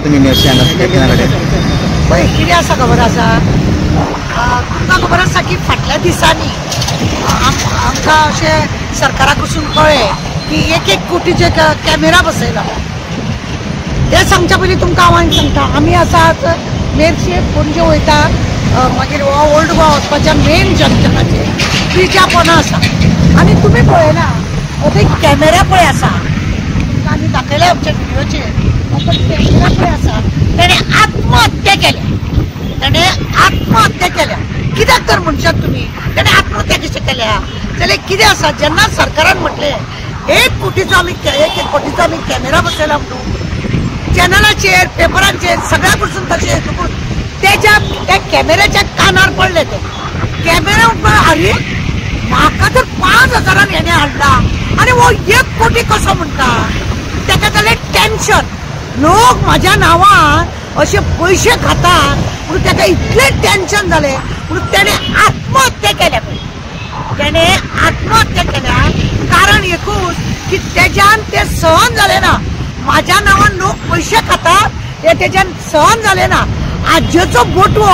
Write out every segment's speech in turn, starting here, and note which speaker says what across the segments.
Speaker 1: तुमी मेरशे हांगा स्टेशना कडेन
Speaker 2: पळय कितें आसा खबर आसा, तुमकां खबर आसा की फाटल्या दिसांनी आमकां अशें सरकारा कडसून कळ्ळें की एक एक कोटीचे कॅमेरा बसयला. ते सांगच्या पयलीं तुमकां हांव सांगता, आमी आसात मेरशे पणजे वयता मागीर ओल्ड गोवा वचपाच्या मेन जंक्शनाचेर ब्रिजा पोना आसा आनी तुमी पळयला थंय कॅमेरा पळय आसा, तुमकां आमी दाखयला आमच्या व्हिडियोचेर. कॅमेरा पळय आसा, तेणें आत्महत्या केल्या, तेणें आत्महत्या केल्या. कित्याक तर म्हणशात तुमी तेणें आत्महत्या कशें केल्या जाल्यार कितें आसा, जेन्ना सरकारान म्हटलें एक कोटीचो आमी एक एक कोटीचो आमी कॅमेरा बसयला म्हणून चॅनलाचेर पेपरांचेर सगळ्या कडसून तशें येतकूच तेज्या त्या कॅमेऱ्याच्या कानार पडले. ते कॅमेरा अरे म्हाका तर 5,000 हेणें हाडला आनी हो 1 कोटी कसो म्हणटा, तेका जालें टेन्शन. लोक म्हाज्या नांवान अशे पयशे खातात म्हणून तेका इतलें टेन्शन जालें म्हणून तेणें आत्महत्या केल्या. पळय तेणें आत्महत्या केल्या कारण एकूच की तेज्यान तें सहन जालें ना. म्हाज्या नांवान लोक पयशे खातात हें तेज्यान सहन जालें ना. आज्जेचो बोटवो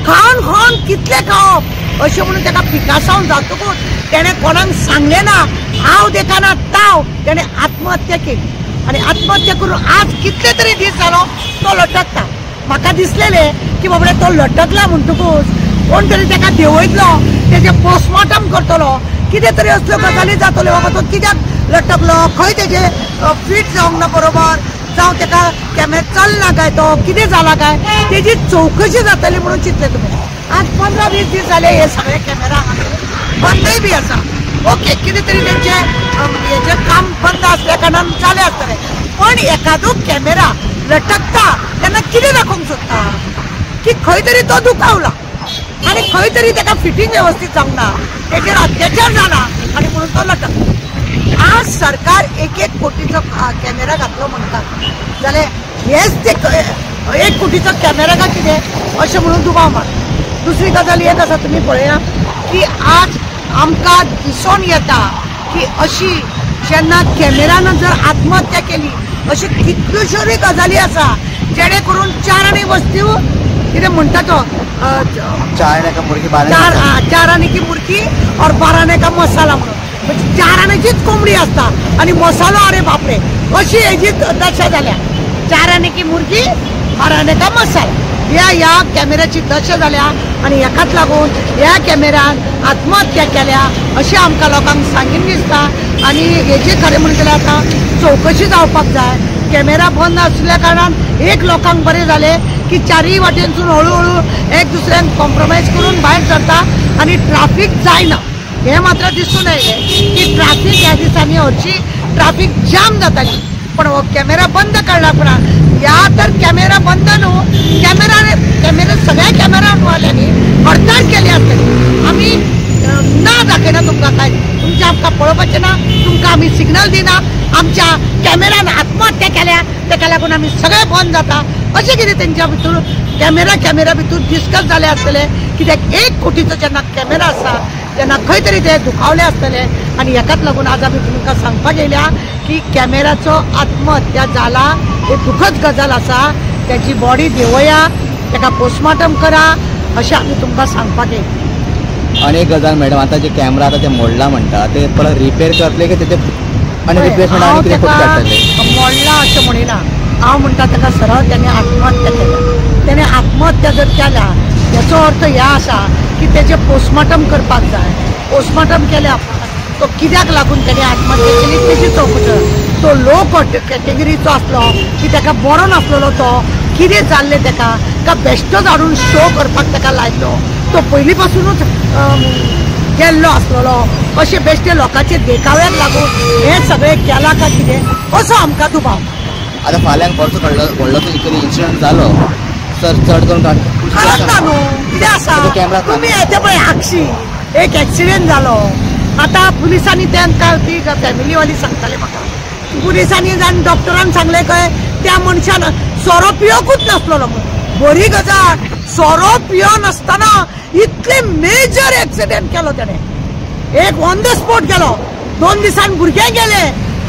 Speaker 2: खावन खावन कितले खावप अशें म्हणून तेका पिकासांव जातकूच तेणें कोणाक सांगलें ना, हांव देखाना ताव, तेणें आत्महत्या केली. आनी आत्महत्या करून आज कितले तरी दीस जालो तो लटकता. म्हाका दिसलेलें की बाबडे तो लटकला म्हणटकूच कोण तरी तेका देंवयतलो, तेजें पोस्टमॉर्टम करतलो, कितें तरी असल्यो गजाली जातल्यो. बाबा तो कित्याक लटकलो, खंय तेजें फीट जावंक ना बरोबर, जावं तेका कॅमेरा चलना काय, तो कितें जाला काय, तेजी चवकशी जातली म्हणून चिंतलें तुमी. आज 15-20 दीस जाले हे सगळे कॅमेरा बंदय बी आसा. ओके, कितें तरी तेंचे हेजें काम बंद आसल्या कारणान जालें आसतलें, पण एखादो कॅमेरा लटकता तेन्ना कितें दाखोवंक सोदता की खंय तरी तो दुखावला आनी खंय तरी तेका फिटींग वेवस्थीत जावंक ना, तेजेर अत्याचार जाला आनी म्हणून तो लटकता. आज सरकार एक एक कोटीचो कॅमेरा घातलो म्हणटात जाल्यार हेच ते 1 कोटीचो कॅमेरा काय कितें अशें म्हणून दुबाव मारता. दुसरी गजाल एक आसा, तुमी पळया की आज आमकां दिसून येता की अशी जेन्ना कॅमेरान जर आत्महत्या केली अशी कितल्योश्योय गजाली आसा जेणे करून 4 आनी वस्तू कितें म्हणटा तो 4 आने की मुर्गी और 12 आने का मसाला म्हणून, म्हणजे 4 आण्याचीच कोंबडी आसता आनी मसालो अरे बापरे अशी हेजी दशा जाल्या. 4 आने की मुर्गी 12 आने का मसाला ह्या ह्या कॅमेऱ्याची दशा जाल्या आनी हेकाच लागून ह्या कॅमेऱ्यान आत्महत्या केल्या अशें आमकां लोकांक सांगीन दिसता. आनी हेजी खरें म्हणून जाल्यार आतां चवकशी जावपाक जाय. कॅमेरा बंद आसल्या कारणान एक लोकांक बरें जालें की चारय वाटेनसून हळू हळू एक दुसऱ्यांक कॉम्प्रोमायज करून भायर सरता आनी ट्राफीक जायना. हें मात्र दिसून आयलें की ट्राफीक ह्या दिसांनी हरशी ट्राफीक जाम जाताली, पण हो कॅमेरा बंद काडला उपरांत ह्या तर कॅमेरा बंद न्हू, कॅमेरा कॅमेरा सगळ्या कॅमेरावाल्यांनी हडताळ केली आसतली. आमी ना दाखयना तुमकां काय, तुमचें आमकां पळोवपाचें ना, तुमकां आमी सिग्नल दिना, आमच्या कॅमेरान आत्महत्या केल्या तेका लागून आमी सगळें बंद जाता अशें कितें तेंच्या भितर कॅमेरा कॅमेरा भितर डिस्कस जालें आसतलें. कित्याक 1 कोटीचो जेन्ना कॅमेरा आसा तेन्ना खंय तरी ते दुखावले आसतले आनी हेकाच लागून आज आमी तुमकां सांगपाक येयल्या की कॅमेराचो आत्महत्या जाला हे दुखद गजाल आसा. तेजी बॉडी देंवया, तेका पोस्टमॉर्टम करा अशें आमी तुमकां सांगपाक येयल्या.
Speaker 1: आनी एक गजाल मॅडम, आतां जे कॅमेरा आतां ते मोडला म्हणटा ते परत रिपेर करतले की तेजे आनी रिप्लेसमेंट आनी कितें करून काडटले?
Speaker 2: मोडला अशें म्हणिना हांव, म्हणटा तेका सरळ तेणें आत्महत्या केल्या. तेणें आत्महत्या जर केल्या हेचो अर्थ ह्या आसा की तेजें पोस्टमॉर्टम करपाक जाय. पोस्टमॉर्टम केल्या तो कित्याक लागून तेणें आत्महत्या केली तेजी चवकशी. तो लो कॅटेगरीचो आसलो की तेका बरो नासलेलो, तो कितें जाल्लें तेका, का बेश्टोच हाडून शो करपाक तेका लायलो, तो पयलीं पासुनूच गेल्लो आसलेलो, अशें बेश्टे लोकांचे देखाव्याक लागून हें सगळें केलां काय कितें असो आमकां दुबाव.
Speaker 1: आतां फाल्यां व्हडलो व्हडलो कितें इन्सिडंट जालो सर चड करून
Speaker 2: कळना न्हू कितें आसा. तुमी येते पळय आक्षी एक एक्सिडेंट जालो, आतां पुलिसांनी तांकां ती फॅमिलीवाली सांगताले म्हाका, पुलिसांनी आनी डॉक्टरान सांगलें खंय त्या मनशान सोरो पियोकूच नासलेलो म्हणून. बरी गजाल, सोरो पियनासतना इतले मेजर एक्सिडेंट केलो तेणें. एक ऑन the spot गेलो, 2 दिसान भुरगें गेले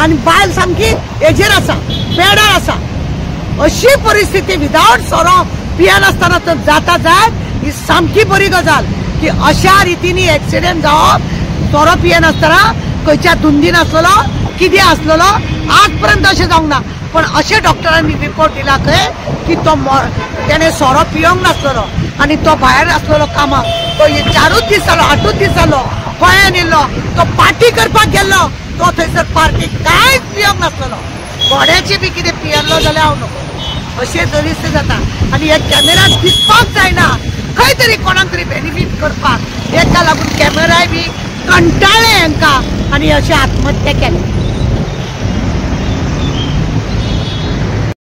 Speaker 2: आनी बायल सामकी हेजेर आसा, बेडार आसा. अशी परिस्थिती विदावट सोरो पियेनासतना तर जाता जायत ही सामकी बरी गजाल की अशा रितीनी एक्सिडेंट जावप. सोरो पियेनासतना खंयच्या धुंदीन आसलेलो कितें आसलेलो आजपर्यंत अशें जावंक ना, पण अशें डॉक्टरांनी रिपोर्ट दिला खंय की तो तेणें सोरो पिवंक नासलेलो आनी तो भायर आसलेलो कामाक, तो 4 दीस जालो 8 दीस जालो गोंयान येयल्लो, तो पार्टी करपाक गेल्लो, तो थंयसर पार्टी कांयच पिवंक नासलेलो, घोड्याची बी कितें पियेल्लो जाल्यार हांव नको अशें तरी जाता. आनी हे कॅमेरा दिसपाक जायना खंय तरी कोणाक तरी बेनिफीट करपाक, हेका लागून कॅमेराय बी कंटाळ्ळे हांकां आनी अशें आत्महत्या केली.